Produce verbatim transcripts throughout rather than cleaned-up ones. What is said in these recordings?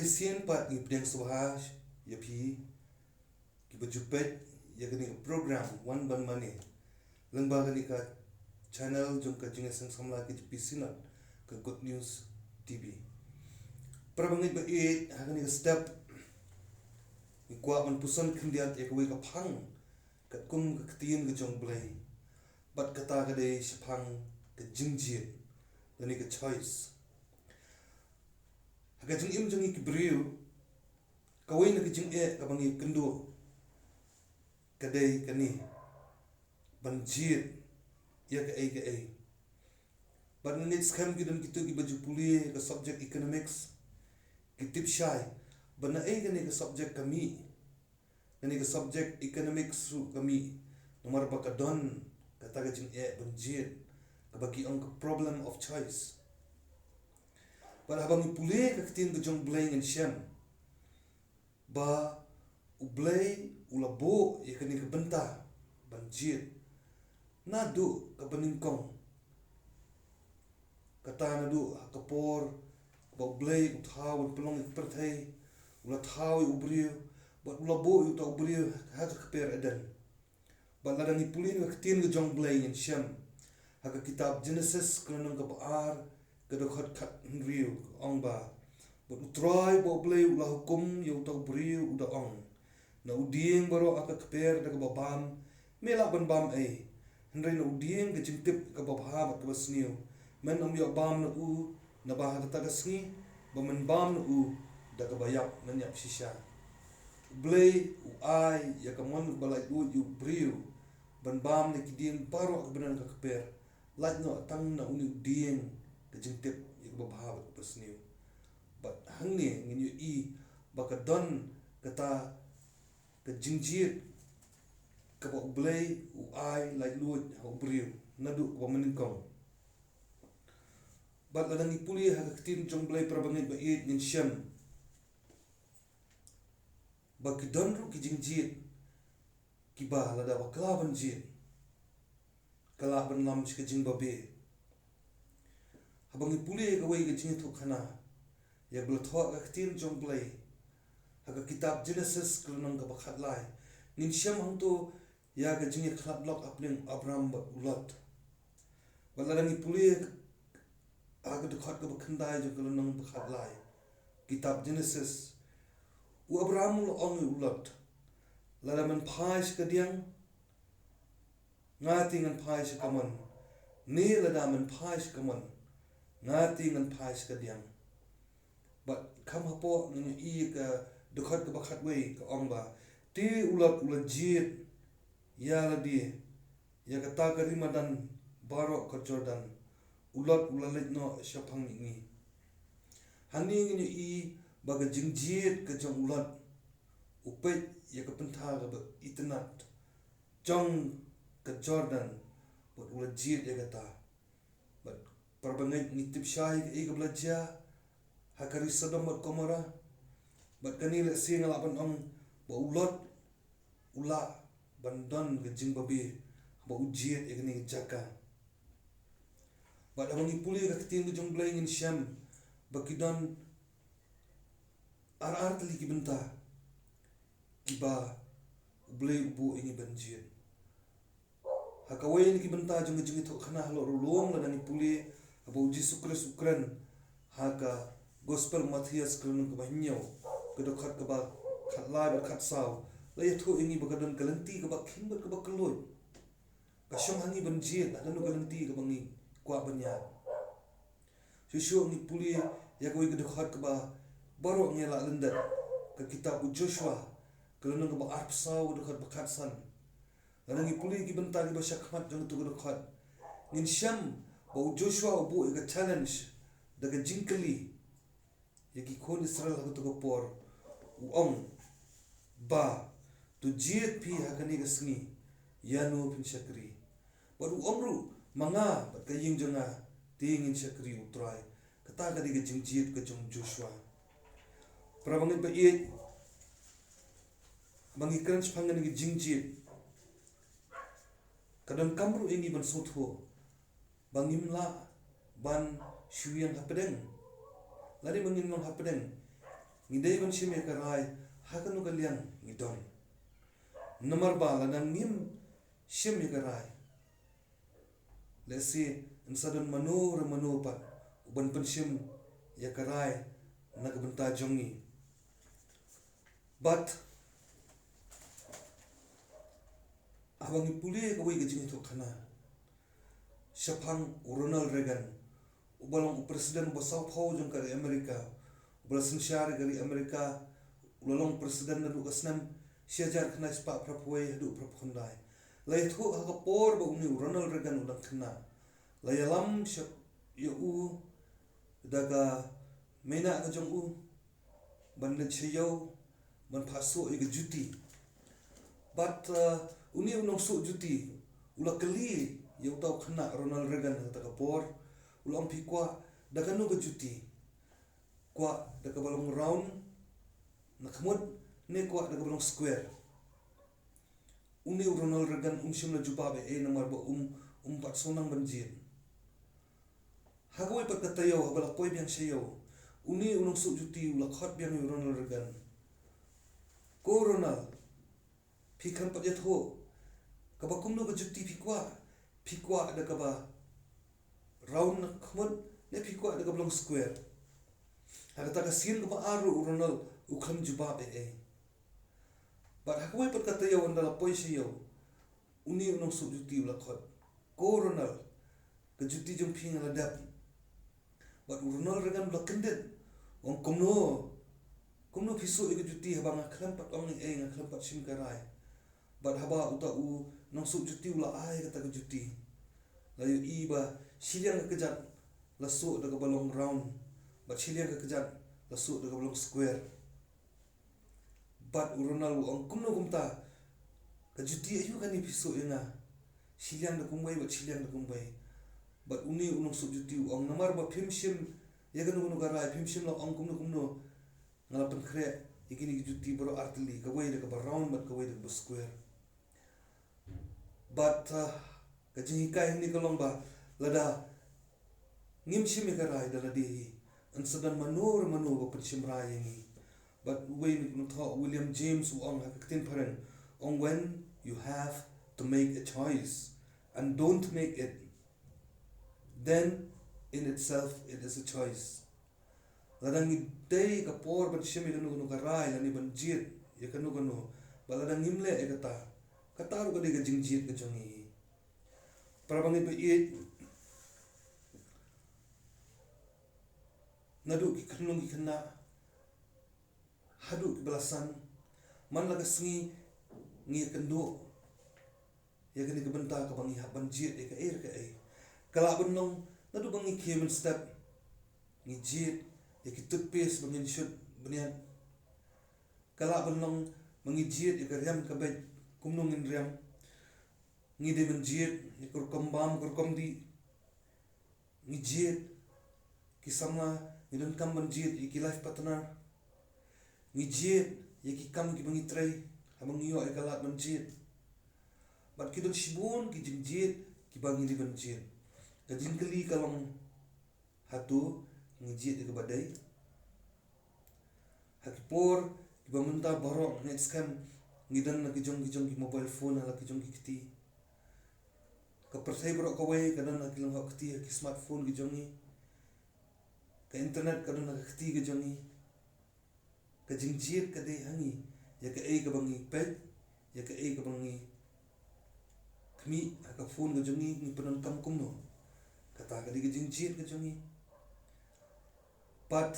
Shisien pat ngi pdiang sngewbha ïa phi kiba ju peit ïa kane ka program Wan Ban Mane lyngba kane ka channel jong ka Jingïaseng Samla K J P Synod, ka Good News T V. Para bangeit ba ïeit, ha kane ka step ngi kwah ban puson khyndiat ïa kawei ka phang katkum ka ktien ka jong U Blei, bad kata ka dei shaphang ka jingjied, lane ka choice. Ha ka jingim jong ngi ki briew, kawei na ka jingeh kaba ngi kynduh ka dei kane, ban jied ïa kaei kaei. Bad nga ngeit skhem ki don kito kiba ju pule ka subject economics, ki tip shai ba naei kane ka subject ka mih. Kane ka subject economics ruh ka mih, namar ba ka don kata ka jingeh ban jied, kaba ki ong ka problem of choice. Bad haba ngi pule ka ktien ka jong U Blei ngin shem ba U Blei u la buh ïa kane ka bynta ban jied naduh kaba nyngkong. Kata naduh ha ka por ba U Blei u thaw ban pynlong ïa ka pyrthei, u la thaw ïa u briew, bad u la buh ïa uta u briew ha ka kper Eden. Bad lada ngi pule na ka ktien ka jong U Blei ngin shem ha ka kitab Genesis ka lynnong kaba ar, ka dkhot khathynriew, ka ong ba, bad U Trai ba U Blei u la hukum ïa uta u briew u da ong, na u dieng baroh ha ka kper da kaba bam me lah ban bam ei, hynrei na u dieng ka jingtip kaba bha bad kaba sniew, men ym ïoh bam na u, naba ha kata ka sngi ba men bam na u, da kaba ïap men ïap shisha. U Blei u ai ïa ka mon kaba laitluid ïa u briew ban bam na ki dieng baroh kiba don ha ka kper, lait noh tang na une u dieng ka jingtip ïa kaba bha bad kaba sniew. Bad hangne ngin ïohi ba ka don kata ka jingjied kaba U Blei u ai laitluid ha u briew naduh kaba mynnyngkong. Bad lada ngi pule ha ka ktien jong U Blei, para bangeit ba ïeit, ngin shem ba ki don ruh ki jingjied kiba lada bakla ban jied ka lah ban lam sha ka jingbabe. Haba ngi pule ïa kawei ka jingïathuhkhana ïa kaba la thoh ha ka ktien jong U Blei ha ka kitab Genesis ka lynnong kaba khatlai, ngin shem hangto ïa ka jingïakhlad lok hapdeng u Abram bad u Lot. Bad lada ngi pule ha ka dkhot kaba khyndai jong ka lynnong ba khatlai kitab Genesis, u Abram u la ong ïa u Lot, lada men phai sha kadiang, nga te ngan phai sha kamon, ne lada men phai sha kamon, nga te ngan phai sha kadiang. Bad kham hapoh ngin ïohi ïa ka dkhot kaba khatwei ka ong ba, te u Lot u la jied ïa lade ïa kata ka ri madan baroh ka Jordan, u Lot u la leit noh shaphang mihngi. Hangne ngin ïohi ba ka jingjied ka jong u Lot, u peit ïa ka pynthor kaba itynnad jong ka Jordan, bad u la jied ïa kata. Bad para bangeit, ngi tip shai kaei kaba la jia ha ka ri Sodom bad Gomorrah. Bad kane lehse nga lah ban ong ba u Lot u lah ban don ka jingbabe haba u jied ïa kane ka jaka. Bad haba ngi pule ka ktien ka jong U Blei ngin shem ba ki don ar ar tylli ki bynta kiba U Blei u buh ïa ngi ban jied. Ha kawei na ki bynta jong ka jingïathuhkhana halor u lum, lada ngi pule haba U Jisu Khrist u kren ha ka Gospel Mathaios ka lynnong kaba hynñiew, ka dkhot kaba khatlai bad khatsaw, la ïathuh ïa ngi ba ka don ka lynti kaba khim bad kaba kylluid ka shong ha ngi ban jied ha kano ka lynti kaba ngi kwah ban ïaid. Shuh shuh ngi pule ïa kawei ka dkhot kaba baroh ngi la lyndet, ka kitab u Joshua ka lynnong kaba arphew saw, ka dkhot ba khatsan. Lada ngi pule ki bynta kiba shakhmat jong kato ka dkhot, ngin shem ba u Joshua u buh ïa ka challenge da ka jingkylli ïa ki khun Israel ha kato ka por, u ong ba, to jied phi ha kane ka sngi ïano phin shakri. Bad u ong ruh, ma nga bad ka ïing jong nga te ngin shakri U Trai. Kata ka dei ka jingjied ka jong u Joshua. Para bangeit ba ïeit, ba ngi kren shaphang kane ka jingjied, ka donkam ruh ïa ngi ban sngewthuh ba ngim lah ban shu ïeng hapdeng. Lane ba ngin long hapdeng, Ngi dei ban shim ïa ka rai ha kano ka liang ngi don. Namar ba lada ngim shim ïa ka rai, lehse yn sa don mano re mano pat u ban pynshim ïa ka rai na ka bynta jong ngi. Bad haba ngi pule kawei ka jingïathuhkhana shaphang u Ronald Reagan, uba long u president uba sawphew jong ka ri Amerika, uba la synshar ïa ka ri Amerika, u la long president naduh ka snem shi hajar khyndai spah phra phew wei haduh phra phew khyndai. La ïathuh ha ka por ba une u Ronald Reagan u dang khynnah, la ïalam sha ïa u da ka meinah ka jong u ban leit sha ïew ban phah suh ïa ka juti. Bad uh, une u nongsuh juti u la kylli ïa uta u khynnah Ronald Reagan ha kata ka por, u la ong, phi kwah da kano ka juti? Kwah da kaba long round na khmut ne kwah da kaba long square? Une u Ronald Reagan um shym la jubab ei ei namar ba um, um pat sngewtynnat ban jied. Ha kawei pat ka taïew haba la poi biang sha ïew, une u nongsuh juti u la khot biang ïa u Ronald Reagan. Ko Ronald, phi khlem pat ïathuh, kaba kumno ka juti phi kwah? Phi kwah da kaba round na khmut ne phi kwah da kaba long square? Ha kata ka sien kaba ar ruh u Ronald u khlem jubab ei ei. Bad ha kawei pat ka taïew ynda la poi sha ïew, une u nongsuh juti u la khot, ko Ronald, ka juti jong phi nga la dep. Bad u Ronald Reagan u la kyndit, u ong, kumno, kumno phi suh ïa ka juti haba nga khlem pat ong ei ei, nga khlem pat shim ka rai? Bad haba uta u nongsuh juti u la ai kata ka juti, la ïohi ba shiliang ka kjat la suh da kaba long round, bad shiliang ka kjat la suh da kaba long square. Bad u Ronald u ong, kumno kumta? Ka juti aïu kane phi suh ïa nga? Shiliang da kumwei bad shiliang da kumwei. Bad une u nongsuh juti u ong, namar ba phim shim ïa kano kano ka rai, phim shym la ong kumno kumno, nga la pynkhreh ïa kine ki juti baroh ar tylli, kawei da kaba round bad kawei da kaba square. Bad uh, ka jinghikai hangne ka long ba lada ngim shim ïa ka rai da lade hi, yn sa don mano re mano ba pynshim rai ïa ngi. Bad uwei u nongthoh, William James, u ong ha ka ktien phareng, u ong, when you have to make a choice and don't make it, then in itself it is a choice. Lada ngi dei ka por ban shim ïa kano kano ka rai lane ban jied ïa kano kano, bad lada ngim leh ïa kata, kata ruh ka dei ka jingjied ka jong ngi. Para bangeit ba ïeit, naduh ki khynnah ki khynnah haduh kiba la san, man la ka sngi ngi ïakynduh ïa kane ka bynta kaba ngi hap ban jied ïa kaei re kaei. Ka lah ban long naduh ba ngi khie mynstep, ngi jied ïa ki toothpaste ba ngin shut bniat. Ka lah ban long ba ngi jied ïa ka riam ka beit, kumno ngin riam. Ngi dei ban jied ïa ka rukom bam, ka rukom dih. Ngi jied ki samla, ngi donkam ban jied ïa ki life partner. Ngi jied ïa ki kam kiba ngi trei haba ngi ïoh ïa ka lad ban jied. Bad ki don shibun ki jingjied kiba ngi dei ban jied. Ka jingkylli ka long, hato ngi jied ïa kaba dei? Ha ki por kiba mynta baroh ngeit skhem ngi don la ki jong ki jong ki mobile phone ha la ki jong ki kti. Ka pyrthei baroh kawei ka don ha ki lyngngoh kti, ha ki smartphone ki jong ngi. Ka internet ka don ha ka kti ka jong ngi. Ka jingjied ka dei ha ngi ïa kaei kaba ngi peit, ïa kaei kaba ngi khmih ha ka phone ka jong ngi, ngi pyndonkam kumno. Kata ka dei ka jingjied ka jong ngi. Bad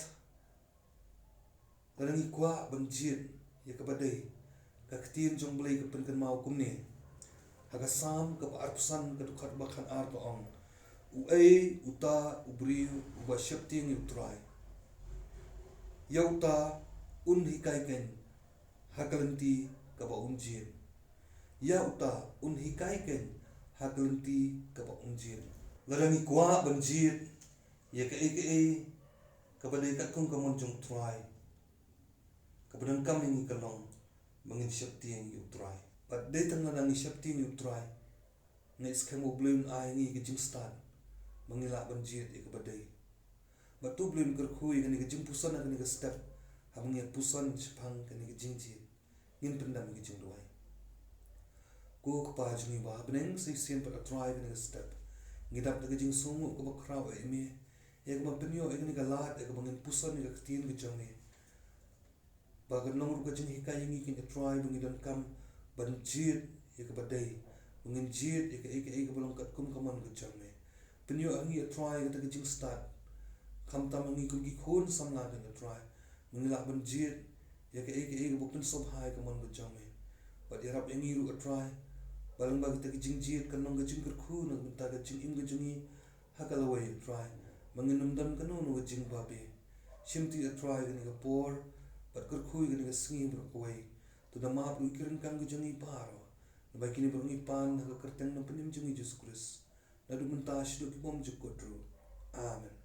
lada ngi kwah ban jied ïa kaba dei, ka ktien jong U Blei ka pynkynmaw kumne. Ha ka Salm kaba arphew san, ka dkhot ba khatar ka ong, uei uta u briew uba sheptieng ïa U Trai? Ïa uta un hikai keiñ ha ka lynti kaba un jied. Ïa uta un hikai keiñ ha ka lynti kaba un jied. Lada ngi kwah ban jied ïa kaei kaei kaba dei katkum ka mon jong U Trai, kaba donkam ïa ngi ka long ba ngin sheptieng ïa U Trai. Bad dei tang lada ngi sheptieng ïa U Trai, ngeit skhem U Blei un ai ïa ngi ka jingstad ba ngi lah ban jied ïa kaba dei. Bad to U Blei un kyrkhu ïa kane ka jingpuson ha kane ka step Haba ngi ïa puson shaphang kane ka jingjied, ngin pyndem ïa ka jingduwai. Ko Kpa jong ngi ba ha bneng, sa shisien pat A Trai, ha kane ka step ngi dap da ka jingsngewnguh kaba khraw ïa me, ïa kaba pynïoh ïa kane ka lad, ïa kaba ngin puson ïa ka ktien ka jong me. Ba kan long ruh ka jinghikai ïa ngi, keiñ A Trai, ba ngi donkam ban jied ïa kaba dei, ba ngin jied ïa kaei kaei kaba long katkum ka mon ka jong me. Pynïoh ha ngi A Trai kata ka jingstad, khamtam ha ngi kum ki khun samla, keiñ A Trai, ba ngin lah ban jied ïa kaei kaei kaba pynsngewbha ïa ka mon ka jong me. Bad ïarap ïa ngi ruh A Trai, ba lyngba kita ki jingjied kan long ka jingkyrkhu na ka bynta ka jingim ka jong ngi ha ka lawei A Trai, ba ngin ym don kano kano ka jingbabe. Shimti A Trai kane ka por, bad kyrkhu ïa kane ka sngi baroh kawei. To da map ruh ïa ki ryngkang ka jong ngi baroh. Naba kine baroh ngi pan ha ka kyrteng nongpynim jong ngi Jisu Khrist, naduh mynta shaduh ki bymjukut ruh. Amen.